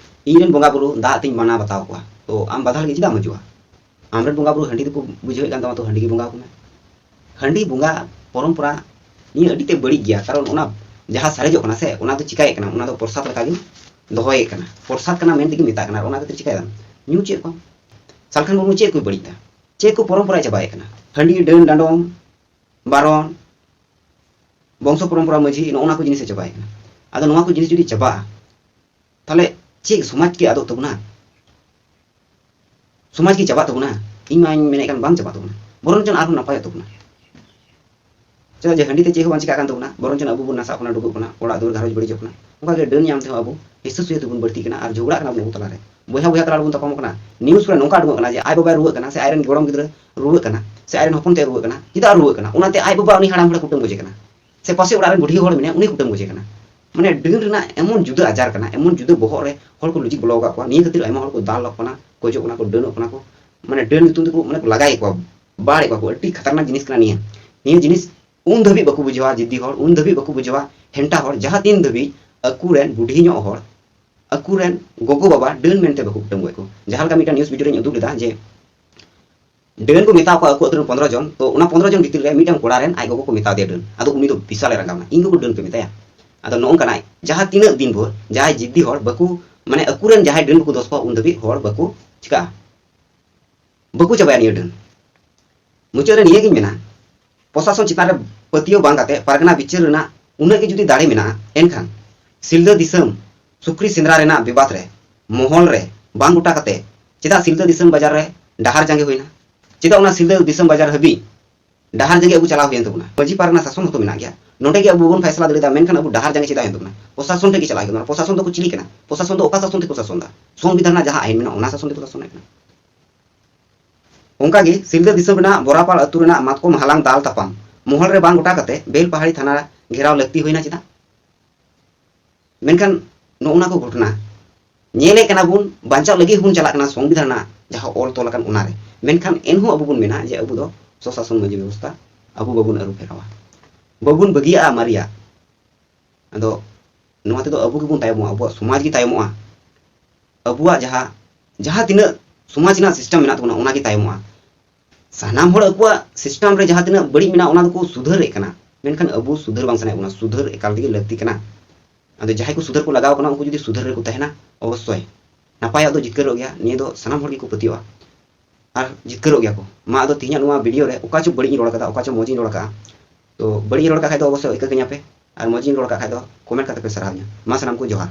ᱤᱧ ᱨᱮᱱ ᱵᱚᱸᱜᱟ ᱵᱩᱨᱩ ᱫᱟᱜ ᱛᱤᱧ ᱢᱟᱱᱟ ᱵᱟᱛᱟᱣ ᱠᱚᱣᱟ, ᱛᱚ ᱟᱢ ᱵᱟᱫᱷᱟ ᱞᱟᱹᱜᱤᱫ ᱪᱮᱫᱟᱜ ᱮᱢ ᱦᱤᱡᱩᱜᱼᱟ? ᱟᱢ ᱨᱮᱱ ᱵᱚᱸᱜᱟ ᱵᱩᱨᱩ ᱦᱟᱺᱰᱤ ᱛᱮᱠᱚ ᱵᱩᱡᱷᱟᱹᱣᱮᱫ ᱠᱟᱱ ᱛᱟᱢᱟ, ᱛᱚ ᱦᱟᱺᱰᱤ ᱜᱮ ᱵᱚᱸᱜᱟ ᱟᱠᱚ ᱢᱮ᱾ ᱦᱟᱺᱰᱤ ᱵᱚᱸᱜᱟ ᱯᱚᱨᱚᱢᱯᱚᱨᱟ ᱱᱤᱭᱟᱹ ᱟᱹᱰᱤ ᱛᱮ ᱵᱟᱹᱲᱤᱡ ᱜᱮᱭᱟ, ᱠᱟᱨᱚᱱ ᱚᱱᱟ ᱡᱟᱦᱟᱸ ᱥᱟᱨᱮᱡᱚᱜ ᱠᱟᱱᱟ ᱥᱮ, ᱚᱱᱟ ᱫᱚ ᱪᱤᱠᱟᱭᱮᱫ ᱠᱟᱱᱟ, ᱚᱱᱟ ᱫᱚ ᱯᱨᱚᱥᱟᱫ ᱞᱮᱠᱟ ᱜᱮᱢ ᱫᱚᱦᱚᱭᱮᱫ ᱠᱟᱱᱟ, ᱯᱨᱚᱥᱟᱫ ᱠᱟᱱᱟ ᱢᱮᱱ ᱛᱮᱜᱮ ᱢᱮᱛᱟᱜ ᱠᱟᱱᱟ, ᱟᱨ ᱚᱱᱟ ᱠᱷᱟᱹᱛᱤᱨ ᱪᱤᱠᱟᱭ ᱫᱟᱢ? ᱧᱩ ᱦᱚᱪᱚᱭᱮᱫ ᱠᱚᱣᱟᱢ᱾ ᱥᱟᱞᱠᱷᱟᱱ ᱢᱩᱨᱢᱩ ᱪᱮᱫ ᱠᱚᱭ ᱵᱟᱹᱲᱤᱡ ᱫᱟ? ᱪᱮᱫ ᱠᱚ ᱯᱚᱨᱚᱢᱯᱚᱨᱟᱭ ᱪᱟᱵᱟᱭᱮᱫ ᱠᱟᱱᱟ? ᱦᱟᱺᱰᱤ, ᱰᱟᱹᱱ, ᱰᱟᱸᱰᱚᱢ, ᱵᱟᱨᱚᱱ, ᱵᱚᱝᱥᱚ ᱯᱚᱨᱚᱢᱯᱚᱨᱟ ᱢᱟᱹᱡᱷᱤ, ᱱᱚᱜᱼᱚ ᱱᱚᱣᱟ ᱠᱚ ᱡᱤᱱᱤᱥ ᱮ ᱪᱟᱵᱟᱭᱮᱫ ᱠᱟᱱᱟ᱾ ᱟᱫᱚ ᱱᱚᱣᱟ ᱠᱚ ᱡᱤᱱᱤᱥ ᱡᱩᱫᱤ ᱪᱟᱵᱟᱜᱼᱟ, ᱛᱟᱦᱞᱮ ᱪᱮᱫ ᱥᱚᱢᱟᱡᱽ ᱠᱤ ᱟᱫᱚᱜ ᱛᱟᱵᱚᱱᱟ? ᱥᱚᱢᱟᱡᱽ ᱠᱤ ᱪᱟᱵᱟᱜ ᱛᱟᱵᱚᱱᱟ? ᱤᱧ ᱢᱟᱧ ᱢᱮᱱᱮᱫ ᱠᱟᱱ ᱵᱟᱝ ᱪᱟᱵᱟᱜ ᱛᱟᱵᱚᱱᱟ, ᱵᱚᱨᱚᱝ ᱪᱚᱝ ᱟᱨᱦᱚᱸ ᱱᱟᱯᱟᱭᱚᱜ ᱛᱟᱵᱚᱱᱟ᱾ ᱪᱮᱫᱟᱜ ᱡᱮ ᱦᱟᱺᱰᱤ ᱛᱮ ᱪᱮᱫ ᱦᱚᱸ ᱵᱟᱝ ᱪᱤᱠᱟᱜ ᱠᱟᱱ ᱛᱟᱵᱚᱱᱟ, ᱵᱚᱨᱚᱝ ᱪᱚᱝ ᱟᱵᱚ ᱵᱚᱱ ᱱᱟᱥᱟᱜ ᱠᱟᱱᱟ, ᱰᱩᱵᱩᱜ ᱠᱟᱱᱟ, ᱚᱲᱟᱜ ᱫᱩᱣᱟᱹᱨ ᱜᱷᱟᱨᱚᱸᱡᱽ ᱵᱟᱹᱲᱤᱡᱚᱜ ᱠᱟᱱᱟ᱾ ᱚᱱᱠᱟ ᱜᱮ ᱰᱟᱹᱱ ᱧᱟᱢ ᱛᱮᱦᱚᱸ ᱟᱵᱚ ᱦᱤᱥᱟᱹ ᱥᱩᱭᱟᱹ ᱛᱮᱵᱚᱱ ᱵᱟᱹᱲᱛᱤᱜ ᱠᱟᱱᱟ ᱟᱨ ᱡᱷᱚᱜᱽᱲᱟᱜ ᱠᱟᱱᱟ ᱵᱚᱱ ᱟᱵᱚ ᱛᱟᱞᱟᱨᱮ᱾ ᱵᱚᱭᱦᱟ ᱵᱚᱭᱦᱟ ᱛᱟᱞᱟ ᱨᱮᱵᱚᱱ ᱛᱟᱯᱟᱢᱚᱜ ᱠᱟᱱᱟ᱾ ᱱᱤᱭᱩᱡᱽ ᱠᱚᱨᱮ ᱱᱚᱝᱠᱟ ᱩᱰᱩᱠᱚᱜ ᱠᱟᱱᱟ ᱡᱮ ᱟᱡ ᱵᱟᱵᱟᱭ ᱨᱩᱣᱟᱹᱜ ᱠᱟᱱᱟ ᱥᱮ ᱟᱡᱨᱮᱱ ᱜᱚᱲᱚᱢ ᱜᱤᱫᱽᱨᱟᱹ ᱨᱩᱣᱟᱹᱜ ᱠᱟᱱᱟ ᱥᱮ ᱟᱡᱨᱮᱱ ᱦᱚᱯᱚᱱ ᱛᱮᱫ ᱨᱩᱣᱟᱹᱜ ᱠᱟᱱᱟ, ᱪᱮᱫᱟᱜ ᱨᱩᱣᱟᱹᱜ ᱠᱟᱱᱟ? ᱚᱱᱟᱛᱮ ᱟᱡ ᱵᱟᱵᱟ ᱩᱱᱤ ᱦᱟᱲᱟᱢ ᱦᱚᱲᱮ ᱠᱩᱴᱟᱹᱢ ᱜᱚᱡᱮ ᱠᱟᱱᱟ, ᱥᱮ ᱯᱟᱥᱮ ᱚᱲᱟᱜ ᱨᱮᱱ ᱵᱩᱰᱷᱤ ᱦᱚᱲ ᱢᱮᱱᱟᱭᱟ ᱩᱱᱤ ᱠᱩᱴᱟᱹᱢ ᱜᱚᱡᱮ ᱠᱟᱱᱟ᱾ ᱢᱟᱱᱮ ᱰᱟᱹᱱ ᱨᱮᱱᱟᱜ ᱮᱢᱚᱱ ᱡᱩᱫᱟᱹ ᱟᱡᱟᱨ ᱠᱟᱱᱟ, ᱮᱢᱚᱱ ᱡᱩᱫᱟᱹ ᱵᱚᱦᱚᱜ ᱨᱮ ᱦᱚᱲ ᱠᱚ ᱞᱩᱡᱤᱠ ᱵᱚᱞᱚ ᱟᱠᱟᱫ ᱠᱚᱣᱟ᱾ ᱱᱤᱭᱟᱹ ᱠᱷᱟᱹᱛᱤᱨ ᱟᱭᱢᱟ ᱦᱚᱲ ᱠᱚ ᱫᱟᱞᱚᱜ ᱠᱟᱱᱟ, ᱜᱚᱡᱚᱜ ᱠᱟᱱᱟ ᱠᱚ, ᱰᱟᱹᱱᱚᱜ ᱠᱟᱱᱟ ᱠᱚ, ᱢᱟᱱᱮ ᱰᱟᱹᱱ ᱧᱩᱛᱩᱢ ᱛᱮᱠᱚ ᱢᱟᱱᱮ ᱠᱚ ᱞᱟᱜᱟᱭᱮᱫ ᱠᱚᱣᱟ, ᱵᱟᱲᱮᱫ ᱠᱚᱣᱟ ᱠᱚ᱾ ᱟᱹᱰᱤ ᱠᱷᱟᱛᱟᱨᱱᱟᱠ ᱡᱤᱱᱤᱥ ᱠᱟᱱᱟ ᱱᱤᱭᱟᱹ᱾ ᱱᱤᱭᱟᱹ ᱡᱤᱱᱤᱥ ᱩᱱ ᱫᱷᱟᱹᱵᱤᱡ ᱵᱟᱠᱚ ᱵᱩᱡᱷᱟᱹᱣᱟ ᱡᱤᱫᱤ ᱦᱚᱲ, ᱩᱱ ᱫᱷᱟᱹᱵᱤᱡ ᱵᱟᱠᱚ ᱵᱩᱡᱷᱟᱹᱣᱟ ᱦᱮᱱᱴᱟ ᱦᱚᱲ, ᱡᱟᱦᱟᱸ ᱛᱤᱱ ᱫᱷᱟᱹᱵᱤᱡ ᱟᱠᱚᱨᱮᱱ ᱵᱩᱰᱷᱤ ᱧᱚᱜ ᱦᱚᱲ ᱟᱠᱚᱨᱮᱱ ᱜᱚᱜᱚ ᱵᱟᱵᱟ ᱰᱟᱹᱱ ᱢᱮᱱᱛᱮ ᱵᱟᱠᱚ ᱠᱩᱴᱟᱹᱢ ᱜᱚᱡ ᱠᱚ᱾ ᱡᱟᱦᱟᱸ ᱞᱮᱠᱟ ᱢᱤᱫᱴᱟᱝ ᱱᱤᱭᱩᱡᱽ ᱵᱷᱤᱰᱤᱭᱳ ᱨᱮᱧ ᱩᱫᱩᱜ ᱞᱮᱫᱟ ᱡᱮ ᱰᱟᱹᱱ ᱠᱚ ᱢᱮᱛᱟ ᱠᱚᱣᱟ ᱟᱠᱚ ᱟᱹᱛᱩ ᱨᱮᱱ ᱯᱚᱱᱨᱚ ᱡᱚᱱ, ᱛᱚ ᱚᱱᱟ ᱯᱚᱱᱨᱚ ᱡᱚᱱ ᱵᱷᱤᱛᱤᱨ ᱨᱮ ᱢᱤᱫᱴᱟᱝ ᱠᱚᱲᱟ ᱨᱮᱱ ᱟᱡ ᱜᱚᱜᱚ ᱠᱚ ᱢᱮᱛᱟ ᱫᱮᱭᱟ ᱰᱟᱹᱱ, ᱟᱫᱚ ᱩᱱᱤ ᱫᱚ ᱵᱤᱥᱟᱞ ᱮ ᱨᱟᱸᱜᱟᱣ ᱮᱱᱟ, "ᱤᱧ ᱜᱚᱜᱚ ᱰᱟᱹᱱ ᱯᱮ ᱢᱮᱛᱟᱭᱟ?" ᱟᱫᱚ ᱱᱚᱜᱼᱚ ᱱᱚᱝᱠᱟᱱᱟᱜ ᱡᱟᱦᱟᱸ ᱛᱤᱱᱟᱹᱜ ᱫᱤᱱ ᱵᱷᱳᱨ ᱡᱟᱦᱟᱸᱭ ᱡᱤᱫᱽᱫᱤ ᱦᱚᱲ ᱵᱟᱠᱚ, ᱢᱟᱱᱮ ᱟᱠᱚᱨᱮᱱ ᱡᱟᱦᱟᱸᱭ ᱰᱟᱹᱱ ᱵᱟᱠᱚ ᱫᱚᱥ ᱠᱚᱣᱟ, ᱩᱱ ᱫᱷᱟᱹᱵᱤᱡ ᱦᱚᱲ ᱵᱟᱠᱚ ᱪᱤᱠᱟᱹᱜᱼᱟ, ᱵᱟᱠᱚ ᱪᱟᱵᱟᱭᱟ ᱱᱤᱭᱟᱹ ᱰᱟᱹᱱ᱾ ᱢᱩᱪᱟᱹᱫ ᱨᱮ ᱱᱤᱭᱟᱹ ᱜᱤᱧ ᱢᱮᱱᱟ, ᱯᱨᱚᱥᱟᱥᱚᱱ ᱪᱮᱛᱟᱱ ᱨᱮ ᱯᱟᱹᱛᱭᱟᱹᱣ ᱵᱟᱝ ᱠᱟᱛᱮ ᱯᱟᱨᱜᱟᱱᱟ ᱵᱤᱪᱟᱹᱨ ᱨᱮᱱᱟᱜ ᱩᱱᱟᱹᱜ ᱜᱮ ᱡᱩᱫᱤ ᱫᱟᱲᱮ ᱢᱮᱱᱟᱜᱼᱟ, ᱮᱱᱠᱷᱟᱱ ᱥᱤᱞᱫᱟᱹ ᱫᱤᱥᱚᱢ ᱥᱩᱠᱨᱤ ᱥᱮᱸᱫᱽᱨᱟ ᱨᱮᱱᱟᱜ ᱵᱤᱵᱟᱫ ᱨᱮ ᱢᱚᱦᱚᱞ ᱨᱮ ᱵᱟᱝ ᱜᱚᱴᱟ ᱠᱟᱛᱮ ᱪᱮᱫᱟᱜ ᱥᱤᱞᱫᱟᱹ ᱫᱤᱥᱚᱢ ᱵᱟᱡᱟᱨ ᱨᱮ ᱰᱟᱦᱟᱨ ᱡᱟᱸᱜᱮ ᱦᱩᱭᱱᱟ? ᱪᱮᱫᱟᱜ ᱚᱱᱟ ᱥᱤᱞᱫᱟᱹ ᱫᱤᱥᱚᱢ ᱵᱟᱡᱟᱨ ᱦᱟᱹᱵᱤᱡ ᱰᱟᱦᱟᱨ ᱡᱟᱸᱜᱮ ᱟᱹᱜᱩ ᱪᱟᱞᱟᱣ ᱦᱩᱭᱮᱱ ᱛᱟᱵᱚᱱᱟ? ᱢᱟᱹᱡᱷᱤ ᱯᱟᱨᱜᱟᱱᱟ ᱥᱟᱥᱚᱱ ᱦᱚᱸᱛᱚ ᱢᱮᱱᱟᱜ ᱜᱮᱭᱟ, ᱱᱚᱸᱰᱮ ᱜᱮ ᱟᱵᱚ ᱵᱚᱱ ᱯᱷᱟᱭᱥᱟᱞᱟ ᱫᱟᱲᱮᱭᱟᱫᱟ, ᱢᱮᱱᱠᱷᱟᱱ ᱟᱵᱚ ᱰᱟᱦᱟᱨ ᱡᱟᱸᱜᱮ ᱪᱮᱫᱟᱜ ᱦᱩᱭᱮᱱ ᱛᱟᱵᱚᱱᱟ? ᱯᱨᱚᱥᱟᱥᱚᱱ ᱴᱷᱮᱱ ᱜᱮ ᱪᱟᱞᱟᱜ ᱦᱩᱭᱩᱜ ᱛᱟᱵᱚᱱᱟ᱾ ᱯᱨᱚᱥᱟᱥᱚᱱ ᱫᱚᱠᱚ ᱪᱤᱞᱤ ᱠᱟᱱᱟ? ᱯᱨᱚᱥᱟᱥᱚᱱ ᱫᱚ ᱚᱠᱟ ᱥᱟᱥᱚᱱ ᱛᱮᱠᱚ ᱥᱟᱥᱚᱱ ᱮᱫᱟ? ᱥᱚᱝᱵᱤᱫᱷᱟᱱ ᱨᱮᱱᱟᱜ ᱡᱟᱦᱟᱸ ᱟᱭᱤᱱ ᱢᱮᱱᱟᱜᱼᱟ, ᱚᱱᱟ ᱥᱟᱥᱚᱱ ᱛᱮᱠᱚ ᱥᱟᱥᱚᱱᱮᱫ ᱠᱟᱱᱟ᱾ ᱚᱱᱠᱟᱜᱮ ᱥᱤᱞᱫᱟᱹ ᱫᱤᱥᱚᱢ ᱨᱮᱱᱟᱜ ᱵᱚᱨᱟᱯᱟᱲ ᱟᱹᱛᱩ ᱨᱮᱱᱟᱜ ᱢᱟᱛᱠᱚᱢ ᱦᱟᱞᱟᱝ ᱫᱟᱞ ᱛᱟᱯᱟᱢ ᱢᱚᱦᱚᱞ ᱨᱮ ᱵᱟᱝ ᱜᱚᱴᱟ ᱠᱟᱛᱮ ᱵᱮᱞᱯᱟᱦᱟᱲᱤ ᱛᱷᱟᱱᱟ ᱜᱷᱮᱨᱟᱣ ᱞᱟᱹᱠᱛᱤ ᱦᱩᱭᱱᱟ ᱪᱮᱫᱟᱜ? ᱢᱮᱱᱠᱷᱟᱱ ᱱᱚᱜᱼᱚ ᱱᱟ ᱠᱚ ᱜᱷᱚᱴᱚᱱᱟ ᱧᱮᱞᱮᱫ ᱠᱟᱱᱟ ᱵᱚᱱ, ᱵᱟᱧᱪᱟᱣ ᱞᱟᱹᱜᱤᱫ ᱦᱚᱸᱵᱚᱱ ᱪᱟᱞᱟᱜ ᱠᱟᱱᱟ ᱥᱚᱝᱵᱤᱫᱷᱟᱱ ᱨᱮᱱᱟᱜ ᱡᱟᱦᱟᱸ ᱚᱞ ᱛᱚᱞ ᱟᱠᱟᱱ ᱚᱱᱟᱨᱮ, ᱢᱮᱱᱠᱷᱟᱱ ᱮᱱᱦᱚᱸ ᱟᱵᱚ ᱵᱚᱱ ᱢᱮᱱᱟ ᱡᱮ ᱟᱵᱚ ᱫᱚ ᱥᱚᱥᱟᱥᱚᱱ ᱢᱟᱹᱡᱷᱤ ᱵᱮᱵᱚᱥᱛᱷᱟ ᱟᱵᱚ ᱵᱟᱵᱚᱱ ᱟᱹᱨᱩ ᱯᱷᱮᱨᱟᱣᱟ, ᱵᱟᱵᱚᱱ ᱵᱟᱹᱜᱤᱭᱟᱜᱼᱟ ᱢᱟᱨᱮᱭᱟᱜ᱾ ᱟᱫᱚ ᱱᱚᱣᱟ ᱛᱮᱫᱚ ᱟᱵᱚ ᱜᱮᱵᱚᱱ ᱛᱟᱭᱚᱢᱚᱜᱼᱟ, ᱟᱵᱚᱣᱟᱜ ᱥᱚᱢᱟᱡᱽ ᱜᱮ ᱛᱟᱭᱚᱢᱚᱜᱼᱟ, ᱟᱵᱚᱣᱟᱜ ᱡᱟᱦᱟᱸ, ᱡᱟᱦᱟᱸ ᱛᱤᱱᱟᱹᱜ ᱥᱚᱢᱟᱡᱽ ᱨᱮᱱᱟᱜ ᱥᱤᱥᱴᱮᱢ ᱢᱮᱱᱟᱜ ᱛᱟᱵᱚᱱᱟ ᱚᱱᱟ ᱜᱮ ᱛᱟᱭᱚᱢᱚᱜᱼᱟ᱾ ᱥᱟᱱᱟᱢ ᱦᱚᱲ ᱟᱠᱚᱣᱟᱜ ᱥᱤᱥᱴᱮᱢ ᱨᱮ ᱡᱟᱦᱟᱸ ᱛᱤᱱᱟᱹᱜ ᱵᱟᱹᱲᱤᱡ ᱢᱮᱱᱟᱜᱼᱟ ᱚᱱᱟ ᱫᱚᱠᱚ ᱥᱩᱫᱷᱟᱹᱨᱮᱫ ᱠᱟᱱᱟ, ᱢᱮᱱᱠᱷᱟᱱ ᱟᱵᱚ ᱥᱩᱫᱷᱟᱹᱨ ᱵᱟᱝ ᱥᱟᱱᱟᱭᱮᱫ ᱵᱚᱱᱟ᱾ ᱥᱩᱫᱷᱟᱹᱨ ᱮᱠᱟᱞ ᱛᱮᱜᱮ ᱞᱟᱹᱠᱛᱤ ᱠᱟᱱᱟ᱾ ᱟᱫᱚ ᱡᱟᱦᱟᱸᱭ ᱠᱚ ᱥᱩᱫᱷᱟᱹᱨ ᱠᱚ ᱞᱟᱜᱟᱣ ᱠᱟᱱᱟ ᱩᱱᱠᱩ ᱡᱩᱫᱤ ᱥᱩᱫᱷᱟᱹᱨ ᱨᱮᱠᱚ ᱛᱟᱦᱮᱱᱟ, ᱚᱵᱚᱥᱥᱳᱭ ᱱᱟᱯᱟᱭᱟᱜ ᱫᱚ ᱡᱤᱛᱠᱟᱹᱨᱚᱜ ᱜᱮᱭᱟ, ᱱᱤᱭᱟᱹ ᱫᱚ ᱥᱟᱱᱟᱢ ᱦᱚᱲ ᱜᱮᱠᱚ ᱯᱟᱹᱛᱭᱟᱹᱜᱼᱟ ᱟᱨ ᱡᱤᱛᱠᱟᱹᱨᱚᱜ ᱜᱮᱭᱟ ᱠᱚ᱾ ᱢᱟ ᱟᱫᱚ ᱛᱮᱦᱮᱧᱟᱜ ᱱᱚᱣᱟ ᱵᱷᱤᱰᱤᱭᱳ ᱨᱮ ᱚᱠᱟ ᱪᱚ ᱵᱟᱹᱲᱤᱡ ᱤᱧ ᱨᱚᱲ ᱠᱟᱫᱟ, ᱚᱠᱟ ᱪᱚ ᱢᱚᱡᱽ ᱤᱧ ᱨᱚᱲ ᱠᱟᱜᱼᱟ, ᱛᱚ ᱵᱟᱹᱲᱤᱡ ᱤᱧ ᱨᱚᱲ ᱠᱟᱜ ᱠᱷᱟᱡ ᱫᱚ ᱚᱵᱚᱥᱥᱳᱭ ᱤᱠᱟᱹ ᱠᱟᱹᱧᱟ ᱯᱮ, ᱟᱨ ᱢᱚᱡᱽ ᱤᱧ ᱨᱚᱲ ᱠᱟᱜ ᱠᱷᱟᱡ ᱫᱚ ᱠᱚᱢᱮᱱᱴ ᱠᱟᱛᱮ ᱯᱮ ᱥᱟᱨᱦᱟᱣ ᱤᱧᱟ᱾ ᱢᱟ ᱥᱟᱱᱟᱢ ᱠᱚ ᱡᱚᱦᱟᱨ᱾